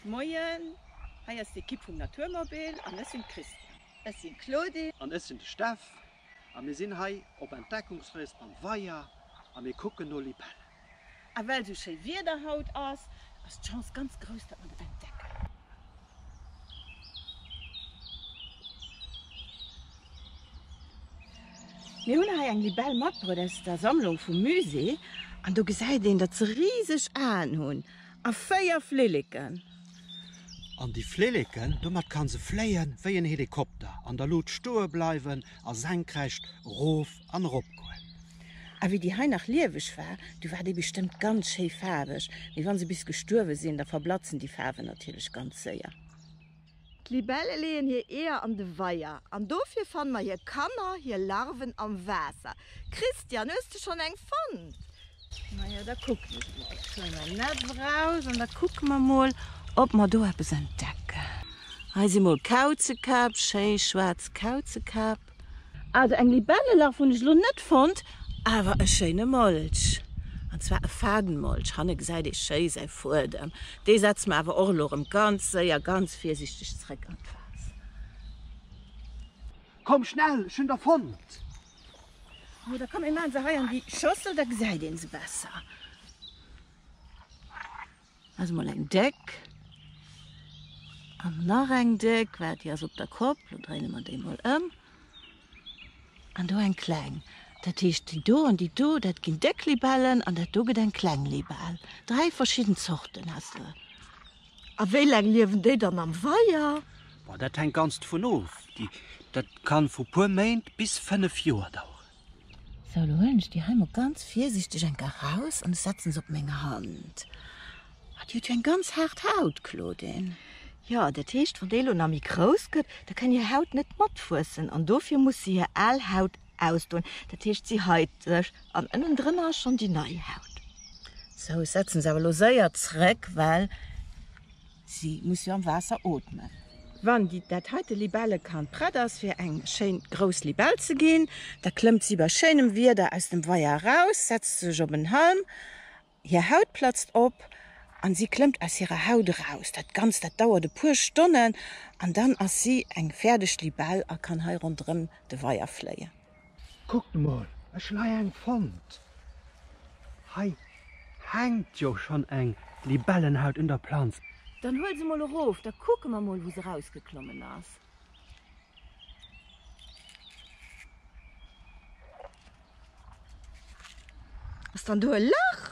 Moien, hei ass d'Ekipp vum Naturmobil an ech sinn d'Christiane. Ech sinn d'Claudine. An ech sinn de Steff a mir sinn hei op Entdeckungsrees beim Weier a mir kucken no Libellen. A well sou schéi Wieder haut ass, ass d'Chance ganz grouss, datt mer der entdecken. Mir hunn hei eng Libell matbruet aus der Sammlung vum Musée an do gesäit een, datt se riseg Aen hunn a 4 Flilleken. An déi Flilleken, domat kann se fléien wéi en Helikopter, an der Lut stoe bleiwen a senkrecht erof an erop goen. A wéi déi hei nach lieweg war, du war déi bestëmmt ganz schéi faarweg, mee wann se bis gestuerwe sinn, da verblatzen déi Faarwen natierlech ganz séier. D'Libelle leeën hir Eeër an de Weier an dofir fanne mer hir Kanner, hir Larven am Waasser. Christian, hues de schonn eng fonnt? Majo, da kucken ech mol. Ech huelen mäin Netz eraus an da kucke mer mol, ob mer do eppes entdecken. Hei si mol Kauzekäpp, schéi schwaarz Kauzekäpp. Also eng Libellelarv hunn ech elo net fonnt, awer e schéine Molch. An zwar e Fadenmolch. Hanne gesäit ee schéi säi Fuedem. Dee setze mer awer och elo erëm ganz séier, ganz virsiichteg zréck an d'Vas. Komm schnell, ech hunn der fonnt! Oh, da komm mir maachen se hei an déi Schossel, da gesäit een se besser. Also mol eng déck an nach eng déck, waart déi ass op der Kopp, lo dréine mer déi mol ëm an do eng kleng. Dat heescht déi do an déi do, dat ginn déck Libellen an dat do gëtt eng kleng Libell. 3 verschidden Zorten has de. A wéi laang liewen déi dann am Weier? Boah, dat hänkt ganz dovun of. Déi, dat kann vu puer Méint bis 5 Joer daueren. Sou, lo huelen ech déi hei mol ganz virsichteg eng Kéier raus an ech setzen se op meng Hand. Ah, déi huet jo eng ganz haart Haut, Claudine. Jo, dat heescht, wann déi lo nach méi grouss gëtt, da kann hir Haut net matwuessen an dofir muss se hir al Haut ausdoen. Dat heescht, si heit sech an ënnendrënner ass schonn déi nei Haut. Sou, ech setzen se awer lo séier zréck, well. Si muss jo am Waasser ootmen. Wann déi dat heite Libellekand prett ass fir eng schéin grouss Libell ze ginn, da klëmmt si bei schéinem Wieder aus dem Weier eraus, setzt sech op en Halm, hir Haut platzt op an si klëmmt aus hirer Haut eraus. Dat Ganzt dat dauert e puer Stonnen an dann ass si eng fäerdeg Libell a kann hei ronderëm de Weier fléien. Kuckt mol, ech hun hei eng fonnt. Hei hänkt jo schon eng Libellenhaut un der Planz. Dann huel se mol erof, da kucke mer mol wou se rausgeklommen ass. Ass dann do e Lach?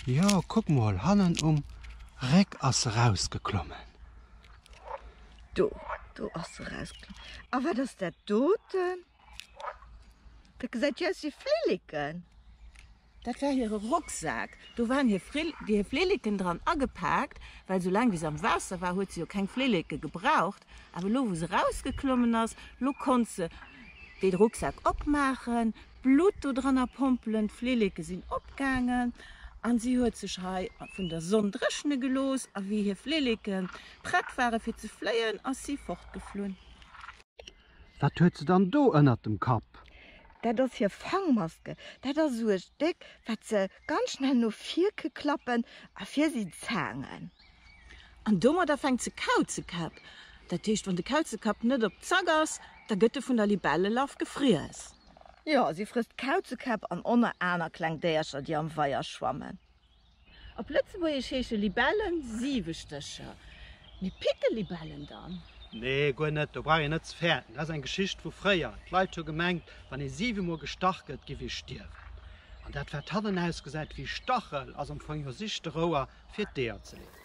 Jo, kuck mol, hannen um Réck ass se rausgeklommen. Do, do ass se erausgeklommen. A wat ass dat doten? Dat gesäit jo aus wéi Flilleken. Dat war hire Rucksak. Do waren hir hir Flilleken dran agepaakt, well soulaang wéi se am Waasser war, huet se jo keng Flilleke gebraucht. Awer elo wou se erausgeklommen ass, lo konnt se dee Rucksak opmaachen, D'Blutt do dranner pompelen, d'Flilleke sinn opgaangen an si huet sech hei vun der Sonn dréchne gelooss a wéi hir Flilleke prett ware fir ze fléien, ass si fortgeflunn. Wat huet se dann do ënnert dem Kapp? Dat ass hir Fangmaske. Dat ass esou e Stéck, wat se ganz schnell no vir ke klappen a fir si zaangen. An domadder fänkt se Kauzekäpp. Dat heescht, wann de Kauzekapp net op Zack ass, da gëtt e vun der Libellelarv gefriess. Jo, si frësst Kauzekäpp an oner aner kleng Déiercher, déi am Weier schwammen. Op Lëtzebuergesch heesche Libellen Siwestécher. Mee picke Libellen dann? Nee, guer net, do brauch een net ze fäerten. Dat ass eng Geschicht vu fréier. D'Leit hu gemengt, wann ee siwemol gestach gëtt, giff ee stierwen. An dat, wat hannen ausgesäit wéi Stachel, ass am Fong jo sichte Rouer fir d'Eeër ze leeën.